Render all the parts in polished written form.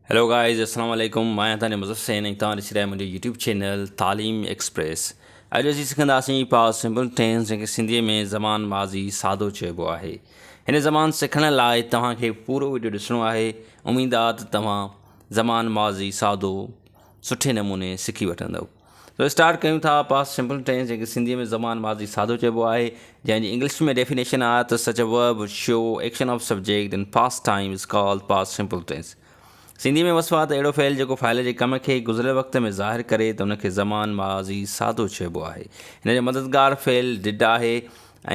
Hello guys السلام عليڪم مان آهيان تاني مظفر حسين ۽ توهان ڏسي رهيا منهنجو يوٽيوب چينل تعليم ايڪسپريس اڄ اسين سکنداسين پاس سمپل ٽينس جنهن کي سنڌي ۾ زمان ماضي سادو چئبو آهي هن زمان سکڻ لاء توهان کي پورو ويڊيو ڏسڻو آهي اميد آ ته توهان زمان ماضي سادو سٺي نموني سکي وٺندو سو اسٽارٽ ڪيون ٿا پاسٽ سمپل ٽينس جنهن کي سنڌي ۾ زمان ماضي سادو چئبو آهي جنهن جي انگلش ۾ ڊيفينيشن آهي ته such a verb which show action of subject in past time is called past simple tense Sindhi ۾ وصف آهي ته اهڙو فعل جيڪو فاعل جي ڪم کي گذريل وقت ۾ ظاهر ڪري ته ان کي زمان ماضي سادو چئبو آهي هن جو مددگار فعل did آهي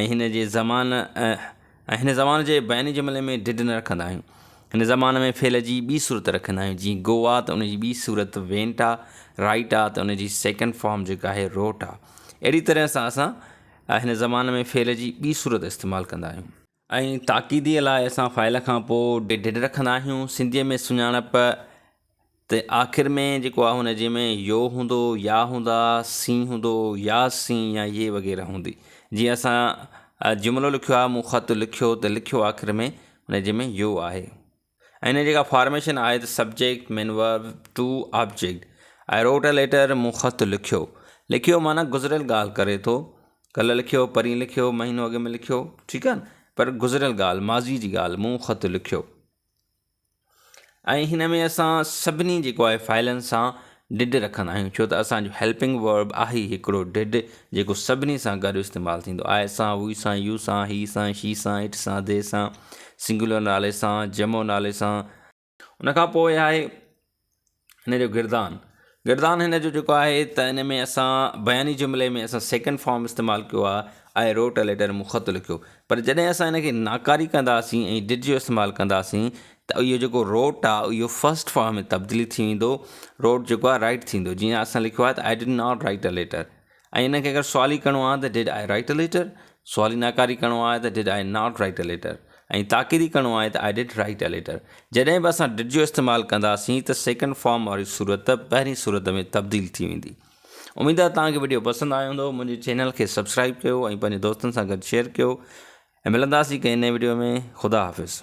۽ هن جي زمان ۽ هن زمان جي بياني جملي ۾ did نه رکندا آهيون. هن زمان ۾ فعل جي ٻي صورت رکندا آهيون جيئن گو آ ته ان جي ٻي صورت وينٽ آ، رائيٽ آ ته ان جي سيڪنڊ فارم جيڪا آهي روٽ آ. اهڙي طرح سان اسان هن زمان ۾ فعل جي ٻي صورت استعمال ڪندا آهيون. ۽ تاڪيديء لاء اسان فاعل کان پوء did رکندا آهيون. سنڌيء ۾ سڃاڻپ ته آخر ۾ جيڪو آهي ان جي ۾ يو هوندو، يا هوندا، سين هوندو، يا سين يا يي وغيره هوندي. جيئن اسان جملو لکيو آهي مون خط لکيو ته لکيو آخر ۾ ان جي ۾ يو آهي. ۽ ان جي جيڪا فارميشن آهي ته subject main verb to object I wrote a letter مون خط لکيو. لکيو معنيٰ گذريل ڳالهه ڪري ٿو. ڪلهه لکيو، پرين لکيو، مهينو اڳ ۾ لکيو، ٺيڪ آهي نه پر گذريل ڳالهه ماضي جي ڳالهه مون خط لکيو. ۽ هن ۾ اسان سڀني جيڪو آهي فاعلن سان did رکندا آهيون ڇو ته اسان جو هيلپنگ ورب آهي هڪڙو did جيڪو سڀني سان گڏ استعمال ٿيندو آء سان وي سان يو سان هي سان شي سان it سان the سان سنگولر نالي سان جمع نالي سان ان کان پوء آهي هن جو گردان گردان هن جو جيڪو آهي ته ان ۾ اسان بياني جملي ۾ اسان سيڪنڊ فارم استعمال ڪيو آهي آء روٽ ا ليٽر مون خط لکيو پر جڏهن اسان هن کي ناڪاري ڪنداسين ۽ did جو استعمال ڪنداسين ته اهو جيڪو روٽ آهي اهو فرسٽ فارم ۾ تبديلي ٿي ويندو روٽ جيڪو آهي رائٽ ٿيندو جيئن اسان لکيو آهي ته I did not write a letter ۽ ان کي اگر سوالي ڪرڻو آهي ته did I write a letter سوالي ناڪاري ڪرڻو آهي ته did I not write a letter ۽ تاڪيدي ڪرڻو آهي ته I did write a letter جڏهن به اسان did جو استعمال ڪنداسين ته سيڪنڊ فارم واري صورت پهرين صورت ۾ تبديل ٿي ويندي اميد آهي توهان کي وڊيو پسند آيو هوندو منهنجي چينل کي سبسڪرائب ڪيو ۽ پنهنجي دوستن سان گڏ شيئر ڪيو ۽ ملنداسين ڪنهن نئين وڊيو ۾ خدا حافظ.